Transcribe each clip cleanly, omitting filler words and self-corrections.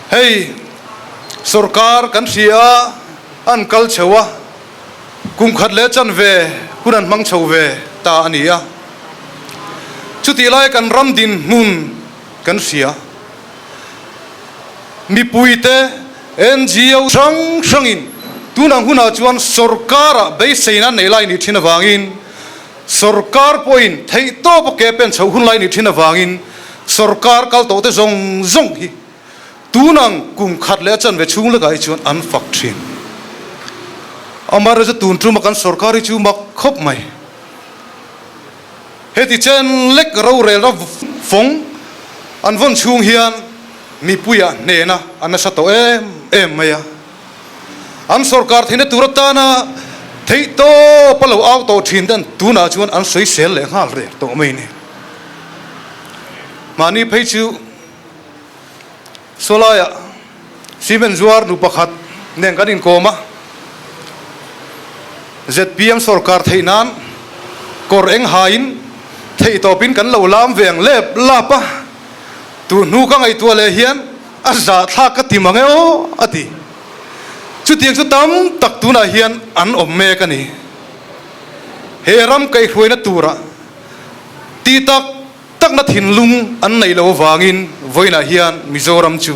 Hei sorkar kan hria an kal chho a, kum khat leh chanve hun an hmang chho ve ta a ni a. Chutih lai kan ram dinhmun kan hria. Mipuite NGO hrang hrangin tunang hunah chuan sorkara beiseina nei lai nih thin avangin sorkar pawhin theihtawp a ke pen chhoh hun lai nih thin avangin sorkar kal tawhte zawng zawng hi tunang kum khat leh a chanve chhung lekah hi chuan an fak thin. Amaherawhchu tun tuma kan sorkar hi chu mak khawp mai. Heti chen lek rorelna fawng an vawn chhung hian mipuiah hnehna a nasa tawh em em mai a. An sorkar theihna tur atana theihtawp a lo au tawh thin ten tunah chuan an sawisel leh nghal rek tawh mai a ni. Mahni phei chu Sawlaiah cement zuar nu pakhat nen kan inkawm a, zpm sorkar theih nan kawr eng hain theihtawpin kan lo lam ve ang lep lap a, tu hnu ka ngaihtuah leh hian a zahthlak ka ti mang e aw a ti. Chutiang chu tam tak tunah hian an awm mek a ni. He ram kaihhruaina turah ti tak Takna thinlung an neih loh avangin vawiinah hian Mizoram chu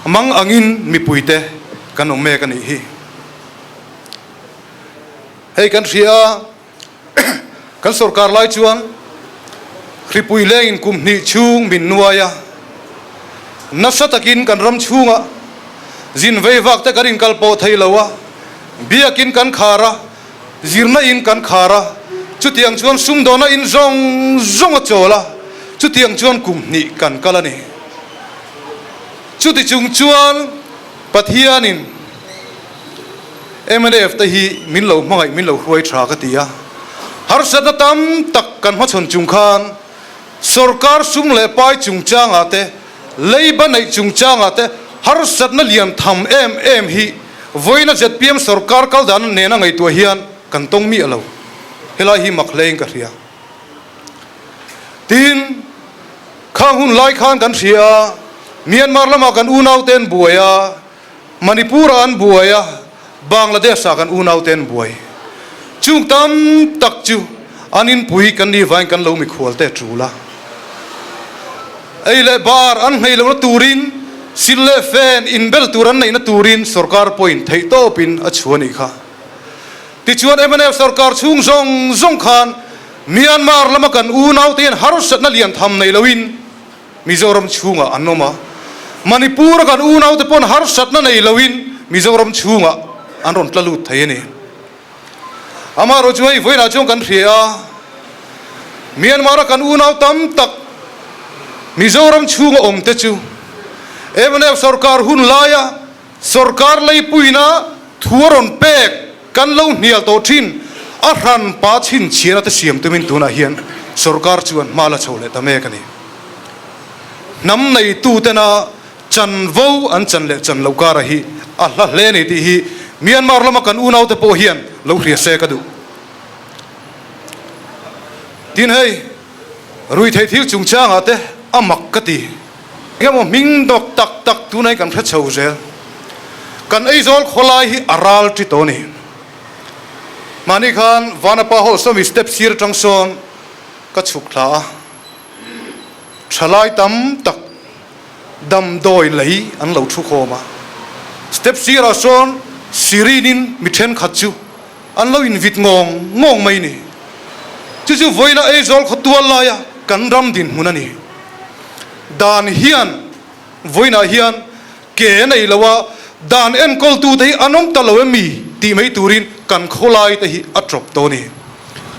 mang angin mipuite kan awm mek a nih hi. Hei kan hria a, kan sorkar lai chuan hripui lengin kum hnih chhung min nuai a, nasa takin kan ram chhungah zin vei vak te kan inkalpawh thei lo a, biakin kan khar a, Zirna in kan khar a, chutiang chuan sumdawna in zawng zawng a chawl a, chutiang chuan kum hnih kan kal a ni. Chuti chung chuan Pathianin mnf te hi min lo hmangaih min lo hruai tha ka ti a, harsatna tam tak kan hmachhawn chung khan sorkar sum leh pai chungchangah te, leiba neih chungchangah te harsatna lian tham em em hi Vawiina zpm sorkar kal dan nena ngaihtuah hian kan tawng miah lo. Helai hi mak hlein ka hria. Tin, khang hun lai khan kan hria a, Myanmar lamah kan unaute an buai a, Manipur-ah an buai a, Bangladesh-ah kan unaute an buai. Chung tam tak chu an inpui kan nih vangin kan lo mikhual te a tul a. Ei leh bar an hmei lohna turin sil leh fan inbel tur an neihna turin sorkar pawhin theihtawpin a chhu a nih kha. Tichuan mnf sorkar chhung zawng zawng khan Myanmar lama kan unaute hian harsatna lian tham nei loin Mizoram chhungah an awm a, Manipur-a kan unaute pawn harsatna nei loin Mizoram chhungah an rawn tla lut thei a ni. Amaherawh chu hei vawiinah chuan kan hria a, Myanmar-a kan unau tam tak Mizoram chhunga awmte chu mnf sorkar hun laia sorkar leipuina thu a rawn pek kan lo hnial tawh thin a hran pa chhinchhiahna te siam tumin tunah hian sorkar chuan hma la chho leh ta mek a ni. Hnam neitutena Chanvo an chan leh chan lo kara hi a hla hle a ni tih hi Myanmar lama kan unaute pawh hian lo hria se ka duh. Tin hei, ruihtheih thil chungchangah te a mak ka ti. Engemaw hming dawk tak tak tunah hi kan hre chho zel. Kan Aizawl khawlai hi a ral ṭi tawh a ni. Mahni khan Vanapa Hall sawmi step sir aṭang sawn ka chhuk thla a, ṭhalai tam tak Damdawi lei an lo thu khawm a, step sirah sawn Sirin-in mi thenkhat chu an lo invit ngawng ngawng mai ni. Chu chu vawiina Aizawl khaw tual laia kan ram dinhmun a ni. Dan hian vawiinah hian ke a nei lo a, dan enkawltute hi an awm ta lo em mi tih mai turin kan khawlai te hi a tawp tawh a ni.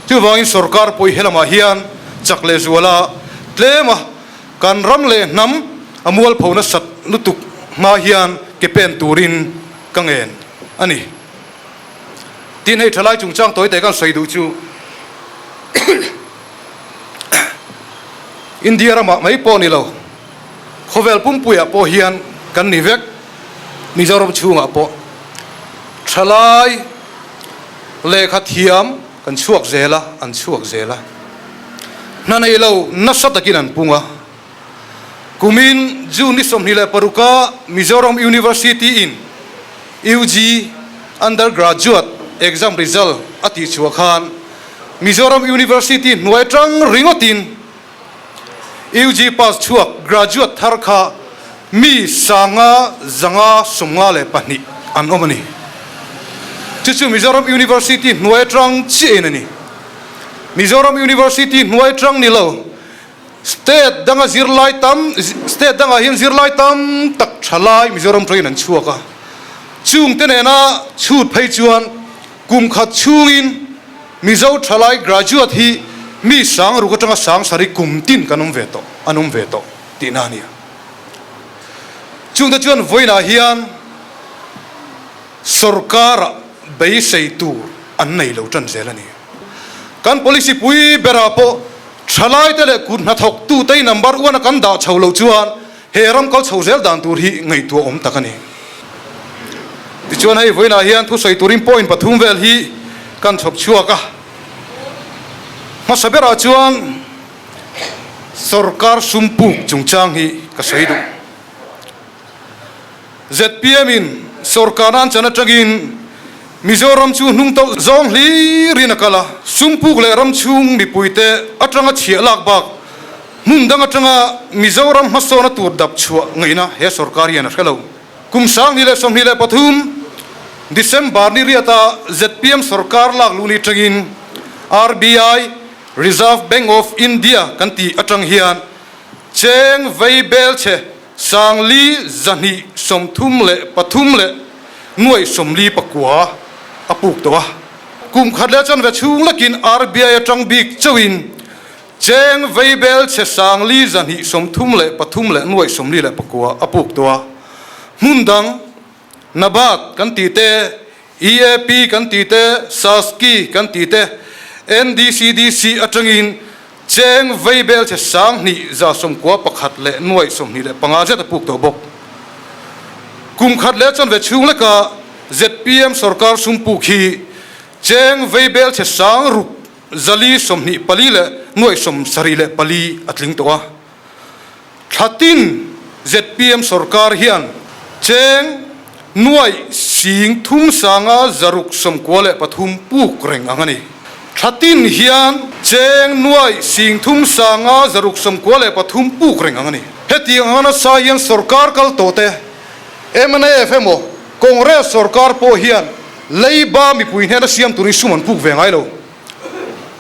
Chuvangin sorkar pawh hi helamah hian chak leh zuala tlem a, Kan ram leh hnam a mualpho nasat lutuk hma hian ke pen turin ka ngen a ni. Tin hei thalai chungchang tawi te kan sawi duh chu India ramah mai pawh ni lo, khawvel pumpuiah pawh hian kan ni vek, Mizoram chhungah pawh thalai lehkha thiam, Kan chhuak zel a, an chhuak zel a. Hna nei lo nasa takin an pung a. Kumin June ni 26 a Mizoram University in UG, Undergraduate, exam result a tih chhuah khan Mizoram University hnuai tang ringawtin UG pass chhuak graduate thar kha mi sanga zanga 52 an awm a ni. Chu chu Mizoram University hnuai tang chiahin a ni. Mizoram University hnuai tang ni lo, State danga zirlai tam, State dangah hian zirlai tam tak tha lai Mizoram tawngin an chhuak a. Chungte nena chhut phei chuan kum khat chhungin Mizo thalai graduate hi mi sang ruk atanga sang sarih kum tin kan awm ve tawh, an awm ve tawh tihna a nia. Chungte chuan vawiinah hian sorkara beisei tur an nei lo tan zel a ni. Kan policy pui berah pawh thalaite leh kut hnathawktute number one a kan dah chho loh chuan He ram kal chho zel dan tur hi ngaihtuah awm tak a ni. Tichuan hei vawiinah hian thusawi turin point pathum vel hi kan chhawp chhuak a. Hmasa berah chuan sorkar sum puk chungchang hi ka sawi duh. Zpm in sorkarna an chan atangin Mizoram chu hnung tauh zawng hlirin a kal a, sum puk leh ram chhung mipuite atanga chhiah lak bak Hmun dang atanga Mizoram hmasawna tur dap chhuah ngaihna he sorkar hian a hre lo. Kum 2023 December ni riata zpm sorkar lak luh ni atangin RBI, Reserve Bank of India, kan tih atang hian cheng vei bel che 4233 leh nuaih 49 a puk tawh a. Kum khat leh chanve chhung lekin RBI atang bik chauhin Cheng veibel chhe 4233 leh nuaih 49 a puk tawh a. Hmun dang, NABARD kan tih te, EAP kan tih te, SASCI kan tih te, NDCDC atangin cheng veibel chhe 2191 leh nuaih 25 zet a puk tawh bawk. Kum khat leh chanve chhung leka zpm sorkar sum puk hi cheng veibel chhe sang ruk Zali 24 leh nuaih 74 a tling tawh a. Thla tin zpm sorkar hian cheng nuaih sing thum sanga zaruk 93 puk reng ang a ni. Thla tin hian cheng nuaih sing thum sanga zaruk 93 puk reng ang a ni. Hetiang anga nasa hian sorkar kal tawh te, mnf emaw Congress sorkar pawh hian Leiba mipui hnena siam turin sum an puk ve ngai lo.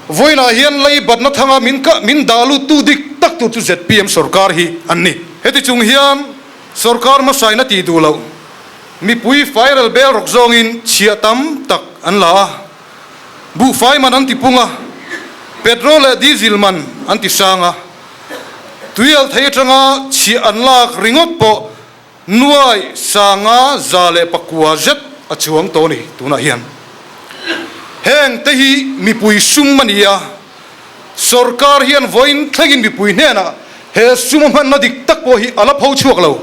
Vawiinah hian leibatna thanga min min dah luttu dik tak tur chu zpm sorkar hi an ni. Heti chung hian sorkar hmasaina tih duh loh mipui fairel bel rawk zawngin chhiah tam tak an la a, buhfai man an ti pung a, petrol leh diesel man an ti sang a, tuial thei atanga chhiah an lak ringawt pawh Nuai 509 zet a chuang tawh a ni tunah hian. Heng te hi mipui sum a ni a, sorkar hian vawiin thlengin mipui hnenah he sum a hmanna dik tak pawh hi a la pho chhuak lo.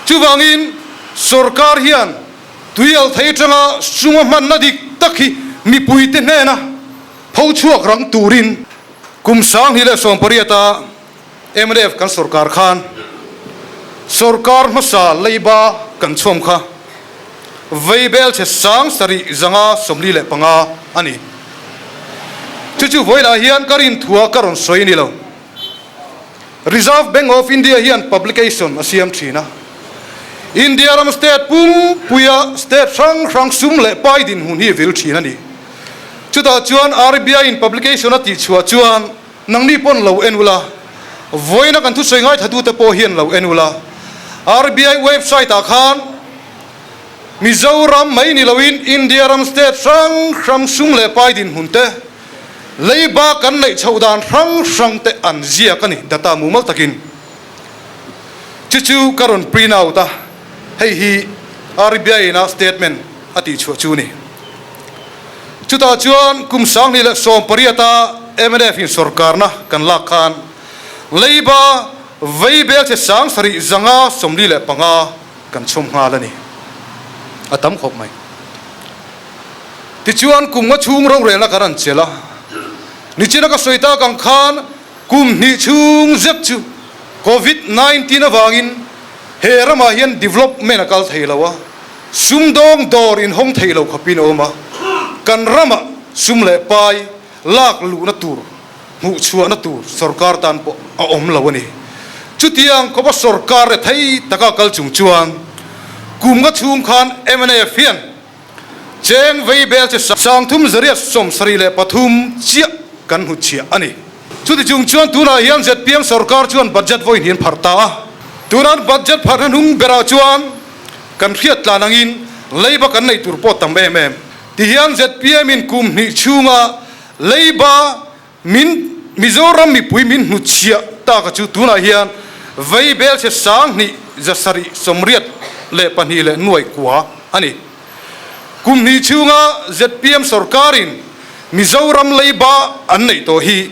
Chuvangin sorkar hian tuial thei atanga sum a hmanna dik tak hi mipuite hnena pho chhuak rang turin kum 2018 a Mnf kan sorkar khan sorkar hmasa leiba kan chhawm kha veibel chhe 7545 a ni. Chu chu vawilah hian ka rinthua ka rawn sawi ni lo. Reserve Bank of India hian publication a siam thin a. India ram state pumpuia state hrang hrang sum leh pai dinhmun hi vil thin a ni. Chutah chuan RBI in publication a tihchhuah chuan Nangni pawn lo en ula, vawiina kan thusawi ngaithlatute pawh hian lo en ula, RBI website ah khan Mizoram mai ni loin India ram state hrang hrang sum leh pai dinhmun te, leiba kan neih chhoh dan hrang hrang te an ziak a ni, data mumal takin. Chu chu ka rawn print out a, hei hi RBI ina statement a tihchhuah chu a ni. Chutah chuan kum 2018 a mnf in sorkarna kan lak khan leiba vei bel che 7545 kan chhawm nghal a ni. A tam khawp mai. Tichuan kum nga chhung rorelna kan rawn chelh a, nichina ka sawi tak ang khan kum hnih chhung zet chu. Covid 19 avangin he ramah hian development a kal thei lo a, sumdawng dawr inhawng thei lo khawpin a awm a, kan ramah sum leh pai lak luhna tur hmuhchhuahna tur sorkar tan pawh a awm lo a ni. Chutiang khawpa sorkar rethei taka kal chung chuan kum nga chhung khan mnf hian Cheng vei bel che 3873 chiah kan hnutchhiah a ni. Chuti chung chuan tunah hian zpm sorkar chuan budget vawi hnian pharh ta a. Tunan budget pharhna hnung berah chuan kan hriat tlan angin leiba kan neih tur pawh tam em em. Tihian zpm in kum hnih chhunga leiba Min Mizoram mipui min hnutchhiah taka chu tunah hian vei belchhe 2782 a ni. Kum hnih chhunga zpm sorkarin Mizoram leiba an neih tawh hi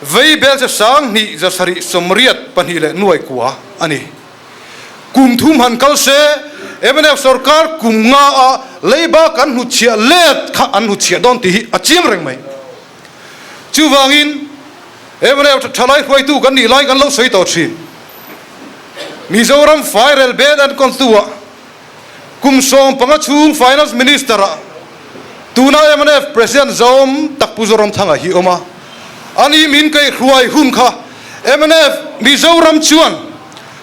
vei belchhe 2782 a ni. Kum thum han kal se, mnf sorkar kum nga a leiba kan hnutchhiah let kha an hnutchhiah dawn tih hi a chiang reng mai. Chuvangin, mnf thalai hruaitu kan nih lai kan lo sawi tawh thin. Mizoram fairel bel enkawltu-ah kum 15 chhung Finance Minister-ah tuna mnf President Zawm tak Pu Zoramthanga hi awm a. Ani min kaihhruai hun kha mnf Mizoram chuan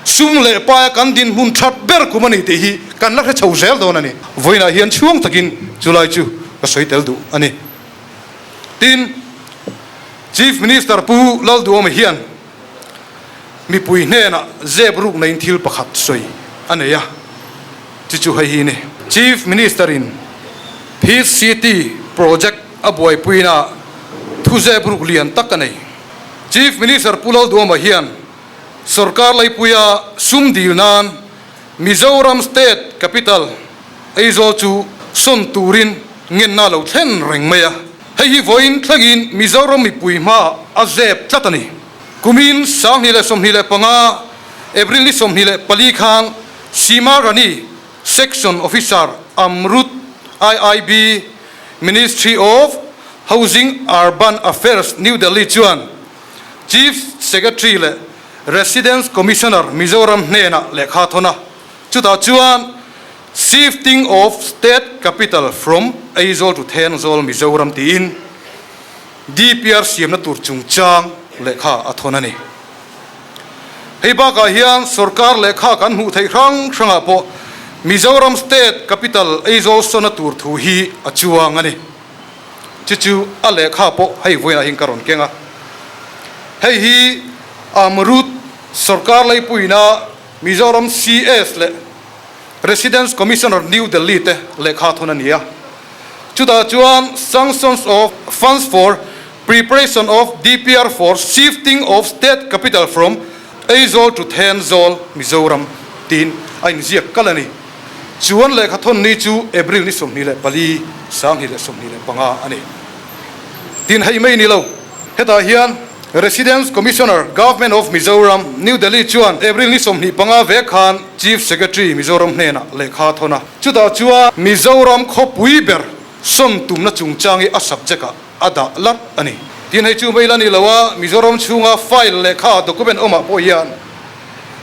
sum leh paia kan dinhmun that ber kum a ni tih hi kan la hre chho zel dawn a ni. Vawiinah hian chhuang takin chulai chu ka sawi tel duh a ni. Tin, Chief Minister Pu Lalduhawma hian mipui hnenah zep ruk naiin thil pakhat sawi a nei a, chu chu hei hi a ni. Chief Minister-in Peace City project a buaipuinaah thu zep ruk lian tak a nei. Chief Minister Pu Lalduhawma hian sorkar laipuia sum dil nan Mizoram State Capital Aizawl chu sawn turin ngenna lo thlen reng mai a, hei hi vawiin thlengin Mizoram mipui hmaah a zep tlat a ni. Kumin 2025 April ni 24 khan Seema Rani, Section Officer, Amrut IIB, Ministry of Housing Urban Affairs, New Delhi chuan Chief Secretary leh Residence Commissioner Mizoram hnenah lehkha thawn a, chutah chuan Shifting of State Capital from Aizawl to Thenzawl, Mizoram tiin DPR siamna tur chungchang lehkha a thawn a ni. Hei bakah hian sorkar lehkha kan hmuh theih hrang hrangah pawh Mizoram State Capital Aizawl sawna tur thu hi a chuang a ni. Chu chu a lehkha pawh hei vawiinah hian ka rawn keng a. Hei hi Amrut sorkar leipuina Mizoram CS leh Residence Commissioner New Delhi te lehkha thawn a ni a. Chutah chuan Sanctions of Funds for Preparation of DPR for Shifting of State Capital from Aizawl to Thenzawl, Mizoram tiin a inziak kal a ni. Chuan lehkha thawn ni chu April ni 24, 2025 a ni. Tin hei mai ni lo. Hetah hian Residence Commissioner, Government of Mizoram, New Delhi chuan April ni 25 vek khan Chief Secretary Mizoram hnenah lehkha thawn a. Chutah chuan Mizoram khawpui ber sawn tumna chungchang hi a subject-ah a dah larh a ni. Tin hei chu mai la ni lo a, Mizoram chhunga file lehkha document awmah pawh hian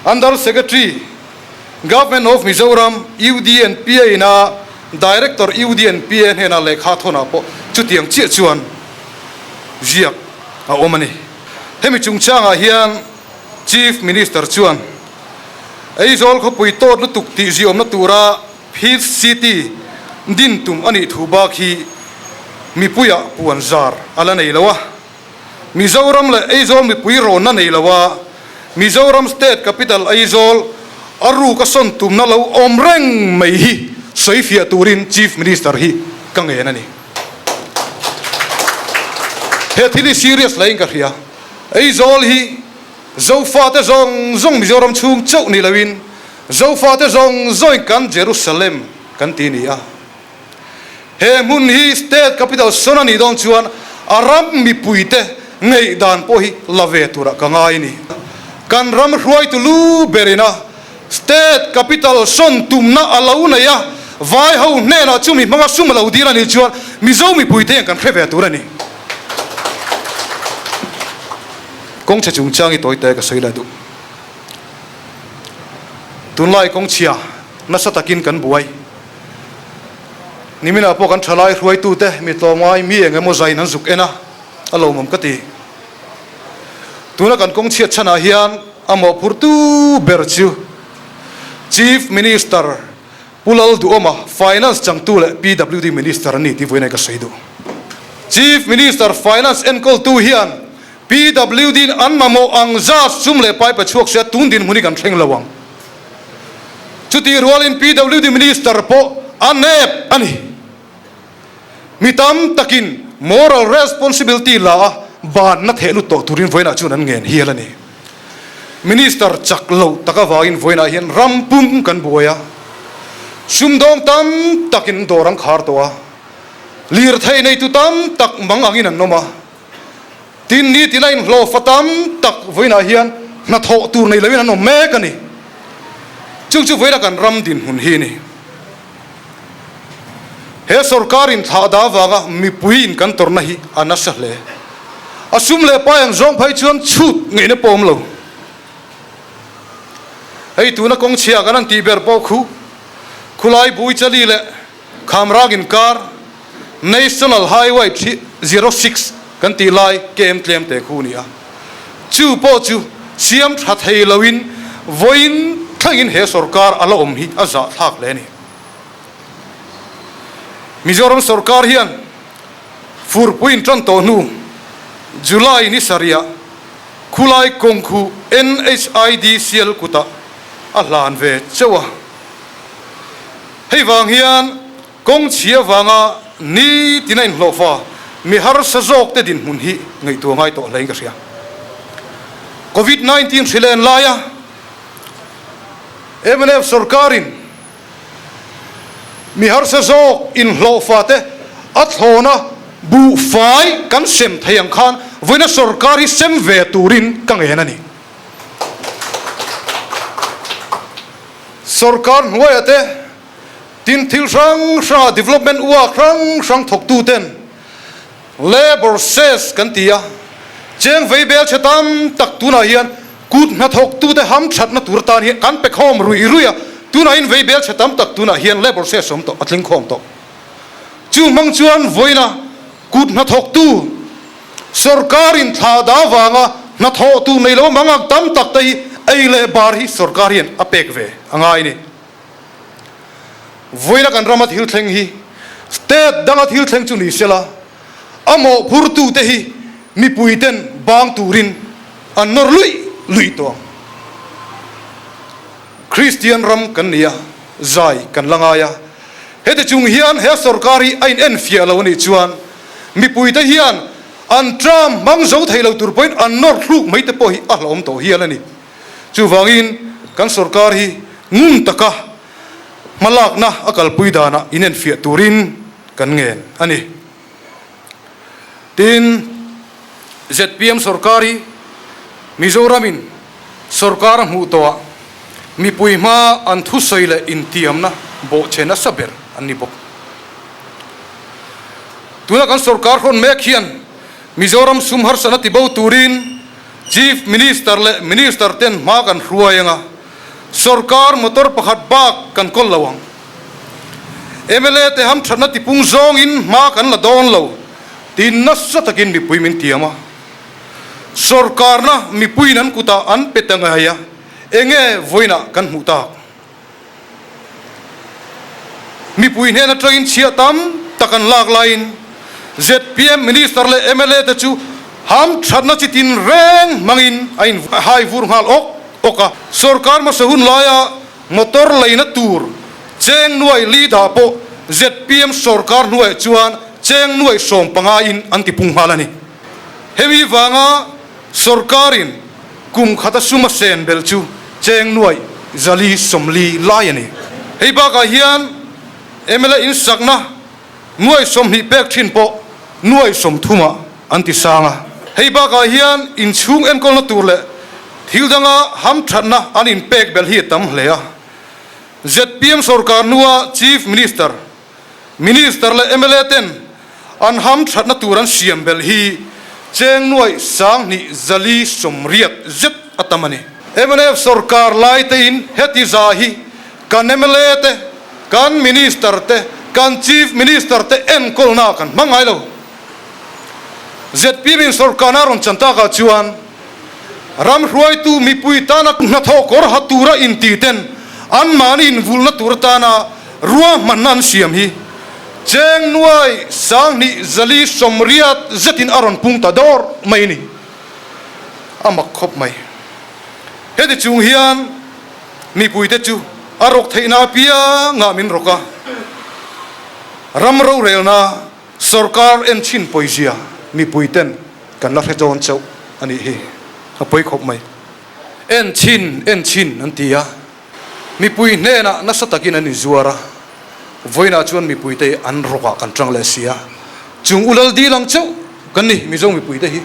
Under Secretary, Government of Mizoram, UDNPA ina Director UDNPA hnena lehkha thawnah pawh chutiang chiah chuan ziak a awm a ni. Hemi chungchangah hian Chief Minister chuan Aizawl khawpui tawt lutuk tih ziawmna tura Fifth City din tum a nih thu bak hi mipuiah puan zar a la nei lo a. Mizoram leh Aizawl mipui rawnna nei lo a, Mizoram State Capital Aizawl a ruk a sawn tumna lo awm reng mai hi sawi fiah turin Chief Minister hi ka ngen a ni. He thil hi serious hle in ka hria. Aizawl hi Zofate zawng zawng Mizoram chhung chauh ni loin Zofate zawng zawngin kan Jerusalem kan ti ni a. He hmun hi State Capital sawn a nih dawn chuan a ram mipuite ngaihdan pawh hi la ve turah ka ngai a ni. Kan ram hruaitu lu berin a State Capital sawn tumna a lo nei a, vai ho hnenah chumi hmanga sum a lo dil a nih chuan Mizo mipuite hian kan hre ve tur a ni. Kawngchhe chungchang hi tawi te ka sawi leh duh. Tunlai kawngchhia nasa takin kan buai. Niminah pawh kan thalai hruaitute mi tlawmngai mi eng emaw zain an zuk en a, a lawmawm ka ti. Tuna kan kawngchhiat chhanah hian a mawhphurtu ber chu Chief Minister Pu Lalduhawma, Finance changtu leh PWD Minister a ni tih vawiin ka sawi duh. Chief Minister Finance enkawltu hian PWD-in an mamawh ang zat sum leh pai pe chhuak se tun dinhmun hi kan thleng lo ang. Chutih rualin PWD Minister pawh a nep a ni. Mi tam takin moral responsibility la a banna theh lut tawh turin vawiinah chuan an ngen hial a ni. Minister chak lo tak avangin vawiinah hian ram pum kan buai a, sumdawng tam takin dawr an khar tawh a, lirthei neitu tam tak mang angin an awm a, Tin, nitin a inhlawhfa tam tak vawiinah hian hnathawh tur nei loin an awm mek a ni. Chung chu vawiina kan ram dinhmun hi a ni. He sorkar inthlahdah avanga mipuiin kan tawrhna hi a nasa hle. A sum leh pai ang zawng phei chuan chhut ngeihna pawh awm lo. Hei tuna kawng chhia kan han tih ber pawh khu khulai Buichali leh Khamrang inkar National Highway 06 kan tih lai kem tlem te khu a ni a. Chu pawh chu siam tha thei loin vawiin thlengin he sorkar a la awm hi a zahthlak hle a ni. Mizoram sorkar hian furpui intan tawh hnu July ni sarihah khulai kawng khu NHIDCL kutah a hlan ve chauh a. Hei vang hian kawng chhia vanga nitin a inhlawhfa mi harsa zawkte dinhmun hi ngaihtuah ngai tawh hlein ka hria. Covid 19 hri len laia mnf sorkarin mi harsa zawk inhlawhfa te a thlawna buhfai kan sem thei ang khan vawiina sorkar hi sem ve turin ka ngen a ni. Sorkar hnuaia te, tin thil hrang hranga development work hrang hrang thawktu ten labour cess kan ti a, cheng vei bel chhe tam tak tunah hian kut hnathawktu te hamthatna tur atan hian kan pe khawm ruih ruih a, tunah hian vei bel chhe tam tak tunah hian labour cess awm tawh, a tling khawm tawh. Chu hmang chuan vawiina Kut hnathawktu, Sorkarin thla dah vanga hnathawhtu nei lo mang ang tam tak te hi ei leh bar hi sorkar hian a pek ve a ngai a ni. Vawiina kan rama thil thleng hi state danga thil thleng chu ni sela, a mawhphurtute hi mipuiten bang turin an nawr luih luih tawh ang. Kristian ram kan ni a, zai kan la ngai a. Heti chung hian he sorkar hi a in enfiah lo a nih chuan mipuite hian an term hmang zo thei lo tur pawhin an nawr thluk mai te pawh hi a hlauhawm tawh hial a ni. Chuvangin kan sorkar hi ngun taka hmalakna a kalpui danah in enfiah turin kan ngen a ni. Tin, zpm sorkar hi Mizoramin sorkar a hmuh tawhah mipui hma an thusawi leh intiamna bawhchhe nasa ber an ni bawk. Tuna kan sorkar hrawn mek hian Mizoram sum harsatna tibo turin Chief Minister leh Minister ten hma kan hruai anga sorkar motor pakhat bak kan kawl lo ang. Mla te hamthatna tipung zawngin hma kan la dawn lo tiin nasa takin mipui min tiam a. Sorkarna mipuiin an kutah an pe ta ngei a, enge vawiinah kan hmuh tak? Mipui hnen atangin chhiah tam tak an lak laiin zpm Minister leh mla te chu hamthatna chi tin reng hmangin a in hai vur nghal awk awk a. Sorkar hmasa hun laia Motor leina tur cheng nuai li dah pawh zpm sorkar hnuaiah chuan cheng nuai 15 in an ti pung nghal a ni. Hemi vanga sorkarin kum khata sum a sen belh chu cheng nuai 440 lai a ni. Hei bakah hian mla insakna nuai 20 pek thin pawh nuai 30 ah an ti sang a. Hei bakah hian inchhung enkawlna tur leh thil danga hamthatna an inpek belh hi a tam hle a. Zpm sorkar hnua Chief Minister, Minister leh mla ten an hamthatna tur an siam belh hi cheng nuai 2480 zet a tam a ni. Mnf sorkar lai tein heti za hi kan mla te, kan Minister te, kan Chief Minister te enkawlna kan hmang ngai lo. Zpm in sorkarna rawn chan takah chuan ram hruaitu mipui tana hnathawh kawr ha tura inti ten anmahni invulhna tur atana ruahmanna an siam hi cheng nuai 20 480 zetin a rawn pung ta dawr mai a ni. A mak khawp mai. Heti chung hian mipuite chu a rawk theihna apiangah min rawk a, ram rorelna Sorkar enchhin pawizia mipuiten kan la hre dawn chauh a nih hi a pawi khawp mai. Enchhin enchhin an ti a, mipui hnenah nasa takin an inzuar a, vawiinah chuan mipuite an rawkah kan tang leh si a, chung u lal dil ang chauh kan ni Mizo mipuite hi.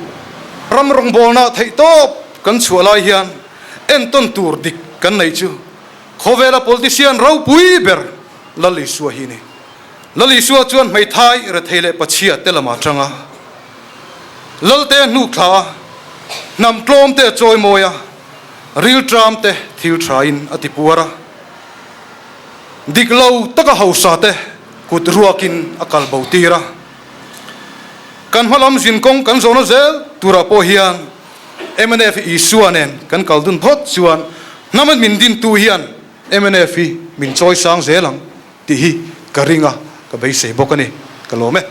Ram rawngbawlna theihtawp kan chhuah lai hian entawn tur dik kan neih chu khawvela politician ropui ber Lal Isua hi a ni. Lal Isua chuan hmeithai rethei leh pachhia te lamah atang a, Lalte a hnuk thla a, hnam tlawm te a chawi mawi a, rilṭam te thil thain a ti puar a, dik lo taka hausa te kut ruakin a kal bo tir a. Kan hma lam zin kawng kan zawhna zel turah pawh hian mnf hi Isua nen kan kal dun phawt chuan hnam a min dintu hian mnf hi min chawi sang zel ang. Tih hi ka ring a, ka beisei bawk a ni. Ka lawm e.